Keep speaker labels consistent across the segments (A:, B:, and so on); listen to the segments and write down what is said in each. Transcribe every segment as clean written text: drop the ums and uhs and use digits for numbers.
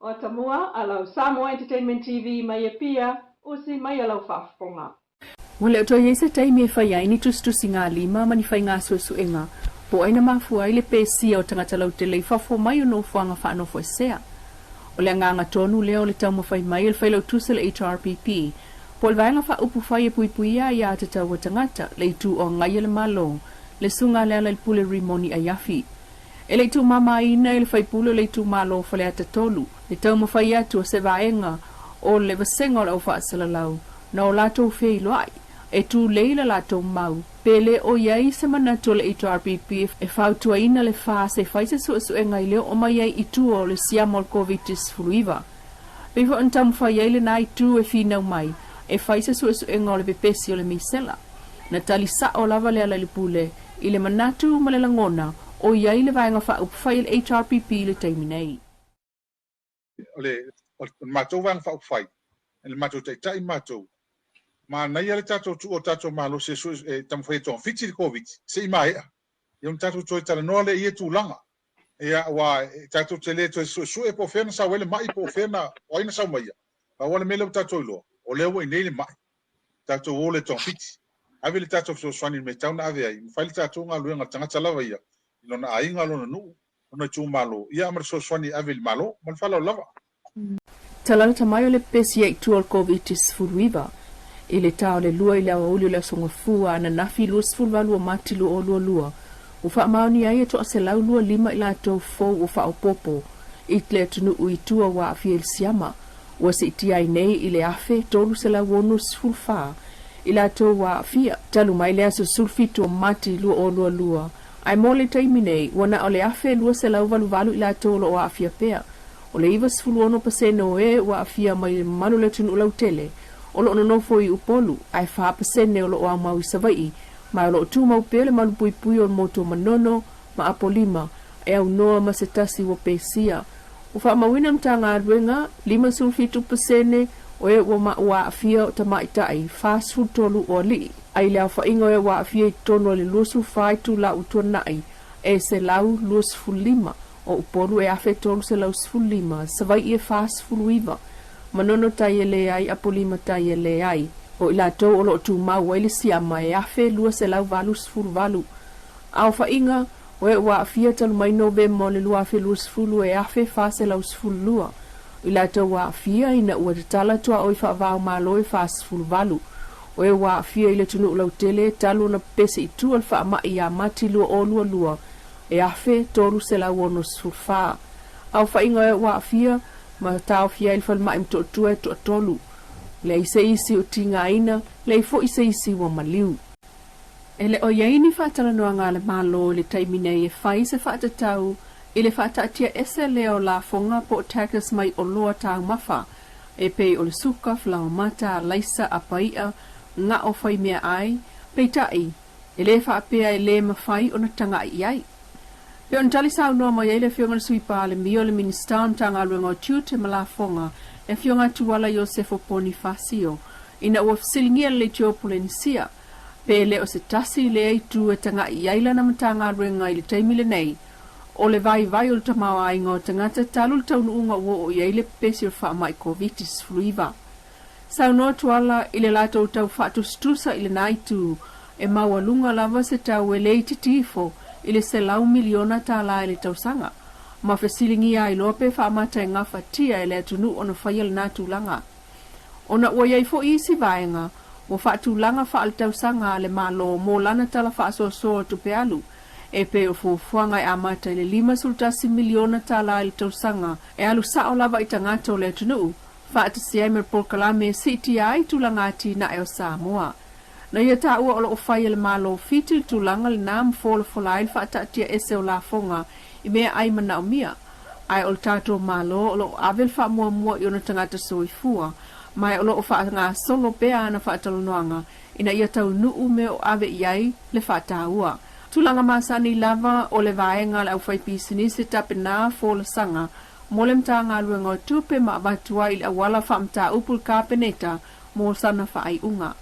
A: O atamua a lau Samoa Entertainment TV mai Apia, usi mai a lau faafofoga.
B: Ua le o toe i ai se taimi e fai ai ni tusitusiga-lima ma ni faiga suesuega po o ai na mafua ai le pesia o tagata lautele i fafo mai o nofoaga faanofoesea. O le agaga tonu lea o le taumafai mai o le Failautusi o le HRPP po o le Vaega Faaupufai e Puipuia Aia Tatau a Tagata, le Itu o Agaia le Malo, le Susuga a Lealailepule Rimoni Aiafi. E le i tuumamaina e le faipule o le itumalo o Faleata 3 le taumafai atu o se vaega o le vasega o le aufaasalalau na o latou feiloai e tulei la latou mau pe le o i ai se manatu o le HRPP e fautuaina le FAS e fai se suesuega i le oo mai ai i tua o le siama o le Koviti-19. Pei foi ona taumafai ai lena itu e finau mai e fai se suesuega o le pepesi o le misela. Na tali sa'o lava Lealailepule i le manatu ma le lagona o i ai le Vaega Faaupufai a le HRPP i le taimi nei.
C: O le matou Vaega Faaupufai, le matou Taitai matou, manaia le tatou tuu o tatou malosi e taumafai e togafiti le Koviti se i maea, ia ona tatou toe talanoa lea i ia tulaga. Ia, aua tatou te le toe suesue po o fea na sau ai le mai, po o fea na, o ai na sau mai ia. Pau lava le mea lea ua tatou iloa, o lea ua i inei le mai. Tatou o lea e togafiti. Ave le tatou fesoasoani i le mea e tatau ona ave ai, ma fai le tatou galuega a le tagata lava ia, i lona aiga, lona nuu, lona itumalo, ia ma le fesoasoani e ave i le Malo. Ma le faaaloalo lava.
B: Talalata mai o le pepesi ai i tua o le Koviti-19 i le ta o le 2 i le aoauli o le Aso Gafua ananafi 28 o Mati 2022, ua faamaonia ai e toa 125 i latou fou ua faaopoopo i le atunuu i tua ua aafia i le siama, ua siitia ai nei i le 1,364 i latou ua aafia talu mai le aso 17 o Mati 2022, ae mo le taimi nei ua na o le 1,288 i latou o lo o aafia pea. O le 96% o e ua aafia mai le mamalu o le atunuu lautele o lo o nonofo i Upolu, ae 4% o lo o aumau i Savaii, ma o lo o tumau pea le malupuipui o le motu o Manono ma Apolima e aunoa ma se tasi ua pesia. Ua faamauina le Matagaluega, 57% o e ua aafia o tamaitai, 43 o alii. A i le aofaiga o e ua aafia i totonu o le 24 itula ua tuanai, e 125 o Upolu e 1,315, Savaii e 49, Manono tai e leai, Apolima tai e leai. O i latou o lo o tumau ai le siama e 1,288. Aofaiga o e ua aafia talu mai Novema o le 2020 e 1,412. O i latou ua aafia ina ua tatala tuaoi faava-o-Malo e 48. O e ua aafia i le atunuu lautele talu ona pepesi i tua le faamai ia Mati 2022 e 1,364. Aofaiga o e ua aafia ma taofia ai le falemai Motootua e toatolu. Leai se isi o tigaina, leai foi se isi ua maliu. E le o i ai ni faatalanoaga a le Malo i le taimi nei e fai se faatatau i le faataatia ese lea o lafoga po o taxes mai oloa taumafa e pei o le suka, falaoamata, alaisa, apai'a, ga'o fai meaai, peitai, e le faapea e le mafai ona taga'i i ai. Pei ona tali saunoa mai ai le Afioga i le Sui Palemia o le Minisita o le Matagaluega o Tiute ma Lafoga, le Afioga Tuala Iosefo Ponifasio, ina ua fesiligia le Leitio Polenisia, pe le o se tasi lea itu e taga'i i ai lana Matagaluega i le taimi lenei, o le vaivai o le tamaoaiga o tagata talu le taunuuga ua oo i ai le pepesi o le faamai Koviti-19. Saunoa Tuala i le latou tau faatusatusa i lena itu, e maualuga lava se tau e le itiiti ifo i le $100 miliona i le tausaga, ma fesiligia ai loa pe faamata e gafatia e le atunuu ona faia lena tulaga. Ona ua i ai foi isi vaega ua faatulaga faaletausaga a le Malo mo lana tala faasoasoa o tupe alu, e pei o fuafuaga e amata i le $51 miliona i le tausaga e alu sa'o lava i tagata o le atunuu, faatasi ai ma le polokalame e siitia ai tulaga atinae o Samoa. Na ia taua o lo o fai e le Malo o Fiti le tulaga lena ma folafola ai le faataatia ese o lafoga i meaai manaomia, ae o le tatou Malo o lo o ave le faamuamua i ona tagata soifua, ma o lo o faagasolo pea ana faatalanoaga ina ia taunuu mea o ave i ai le faataua. Tulaga masani lava o le vaega a le aufaipisinisi tapenā folasaga mo le Matagaluega o Tupe ma avatu ai i le auala faamataupu i le Kapeneta mo sana faaiuga.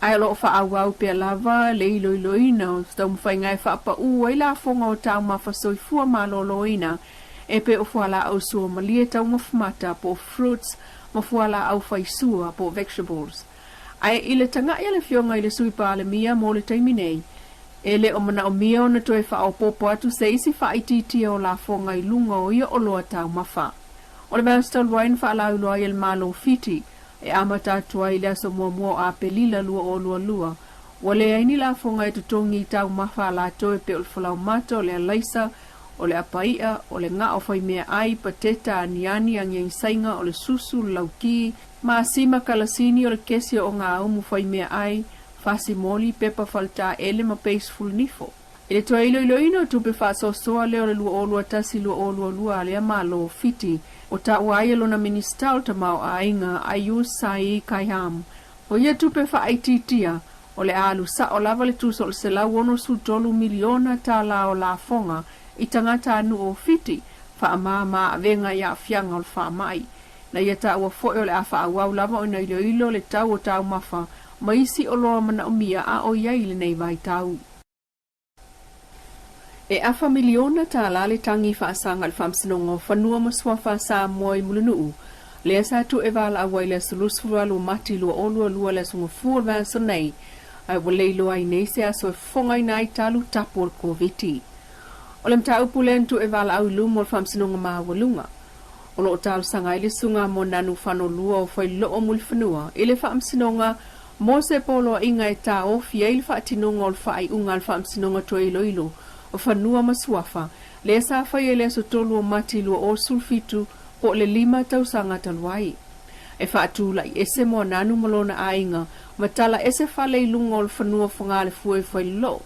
B: Ae o lo o faaauau pea lava le iloiloina o taumafaiga e faapaū ai lafoga o taumafa soifua maloloina e pei o fualaau suamalie taumafa mata po o fruits ma fualaau faisua po o vegetables. Ae i le taga'i a le Afioga i le Sui Palemia mo le taimi nei, e le o manaomia ona toe faaopoopo atu se isi faaitiitia o lafoga i luga o ia oloa taumafa. O le vaiaso talu ai na faalauiloa ai e le Malo o Fiti e amata atu ai i le aso muamua o Aperila 2022, ua leai ni lafoga e totogi i taumafa a latou e pei o le falaoamata, o le alaisa, o le apai'a, o le ga'o faimeaai, pateta, aniani, agiagisaiga, o le susu, le lauki, masima, kalasini, o le kesi o ogāumu faimeaai, fasimoli, pepa faletaele ma peisfulnifo. I le toe iloiloina o tupe faasoasoa lea o le 2021/2022 a lea Malo o Fiti, ua taua ai e lona Minisita o le Tamaoaiga a Yu Sai Kai-ham, o ia tupe faaitiitia, o le a alu sa'o lava le tusa o le $163 miliona tālā o lafoga i tagatanuu o Fiti, faamāmā-avega i aafiaga o le faamai. Na ia taua foi o le a faaauau lava ona iloilo le tau o taumafa ma isi oloa manaomia a o i ai i lenei vaitau. E afa miliona tālā le tagi faasaga i le Faamasinoga o Fanua ma Suafa a Samoa i Mulinuu, lea sa tuu e valaau ai i le aso 28 o Mati 2022 le aso Gafua o le vaiaso nei, ae ua le iloa ai nei se aso e fofogaina ai talu tapu o le Koviti. O le mataupu lea na tuu e valaau i luma o le Faamasinoga Maualuga. O lo o talosaga ai le Susuga Moananu Fanolua o Failoo Mulifanua i le Faamasinoga mo se poloaiga e taofi ai le faatinoga o le faaiuga a le Faamasinoga Toe Iloilo o Fanua ma Suafa lea sa faia i le aso 3 o Mati 2017 po o le lima tausaga talu ai. E faatulai ese Moananu ma lona aiga ma tala ese fale i luga o le fanua Fogalefua i Failoo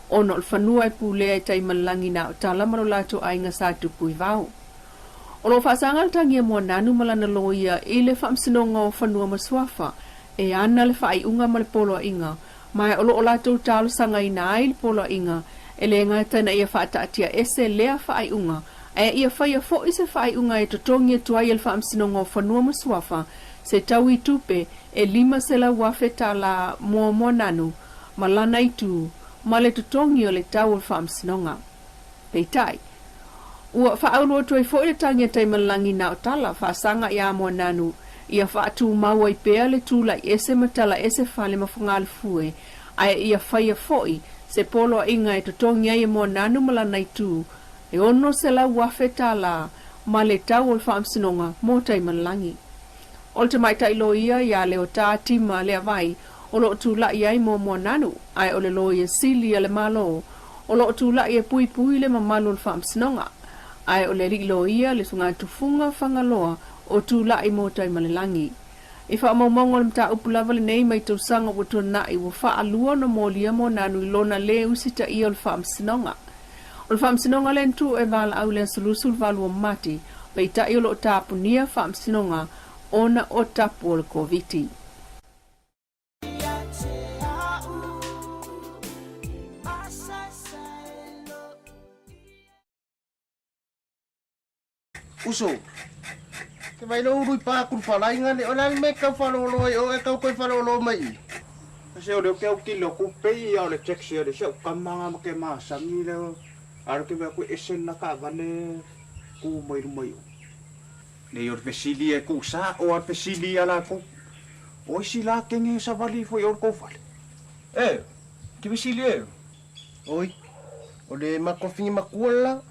B: ona o le fanua e pulea e Taimalelagi na o Tala ma lo latou aiga sa tupu i Vao. O lo o faasaga le tagi a Moananu ma lana loia i le Faamasinoga o Fanua ma Suafa e ana le faaiuga ma le poloaiga, ma o lo o latou talosagaina ai le poloaiga e le gata ina ia faataatia ese lea faaiuga, ae ia faia foi se faaiuga e totogi atu ai e le Faamasinoga o Fanua ma Suafa se taui tupe e $500,000 tala mo Moananu ma lana itu ma le totogi o le tau o le Faamasinoga. Peitai, ua faaulu atu ai foi le tagi a Taimalelagi na o tala faasaga iā Moananu ia faatumau ai pea le tulai ese ma tala ese fale ma Fogalefue, ae ia faia foi se poloaiga e totogi ai e Moananu ma lana itu e $600,000 tālā ma le tau o le faamasinoga mo Taimalelagi. O le tamaitai loia iā Leota Tima Leavai o lo o tulai ai mo Moananu, ae o le loia sili a le Malo o lo o tulai e puipui le mamalu o le Faamasinoga, ae o le alii loia le Sugatufuga Fagaloa o tulai mo Taimalelagi. I faamaumauga o le mataupu lava lenei mai tausaga ua tuanai ua faalua ona molia Moananu i lona lē usitaia o le Faamasinoga. O le Faamasinoga lea na tuu e valaau i le aso 28 o Mati, peitai o lo o tapunia Faamasinoga ona o tapu o le Koviti.
D: Uso, ke vai lo uru i pā kuru whalainga le, o le me kau whalolo ai o e kau koe whalolo mai i.
E: Se o le ke au kilo ku pei ia o le taxi le se o kamanga ma ke masangi le aro ke ku esen na ka vale ku mai mai o. Nei o le fesili e ku sa o a fesili a la ku. O isi la kenge sa vali foi o ko fale. E, ke fesili e.
D: Oi, o le makofingi makua la.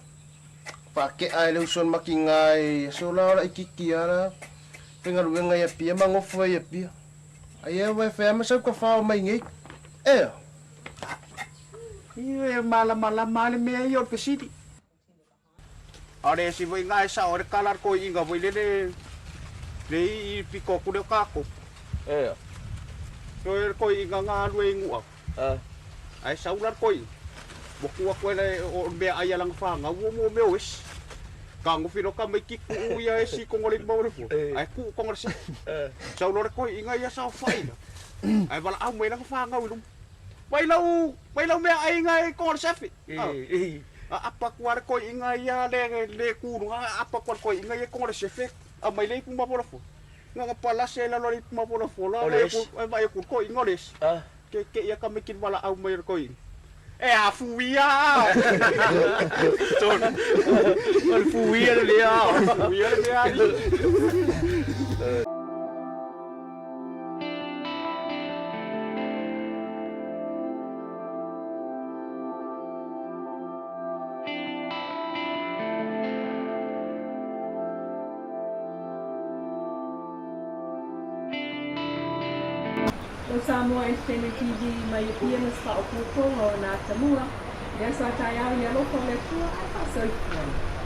D: Whaakea e le uso maki ngai, so la ora ikiki ala. Penga luenga ia pia, mangofua ia pia. Ai e wai whea masau ka whao mai ngei. E.
E: E mala mala mala mea i o le fesili. Are si voi ngai sa o le kalar ko inga voi le le le i piko ku le kako.
F: E.
E: To e ko inga ngā lue ingua. Ai sa ular ko i. Mo kua koe le o mea ai alanga whanga ua mo mea o esi. Ka ngofilo ka mai ki ku ia esi kongo le mau le fu. Ai ku kongo le sa. Sa ulore ko inga ia sa whaina. Ai wala au mai langa whanga ulu. Mai lau mai lau mea ai ngai kongo le safi. A apa ku are ko inga ia le le ku nga apa ku ko inga ia kongo le sefe. A mai le ku ma pola fu. Nga pala se la lori ma pola fu la. Ai vai ku ko inga les. Ke ke ia ka mai kin wala au mai ko inga. E afuia. O le fuia le mea. Fuia le mea.
B: O Samoa Entertainment TV mai Apia ma se faaopoopoga o na atamua, le aso a taeao i le alofa o le Atua ae faasoifua.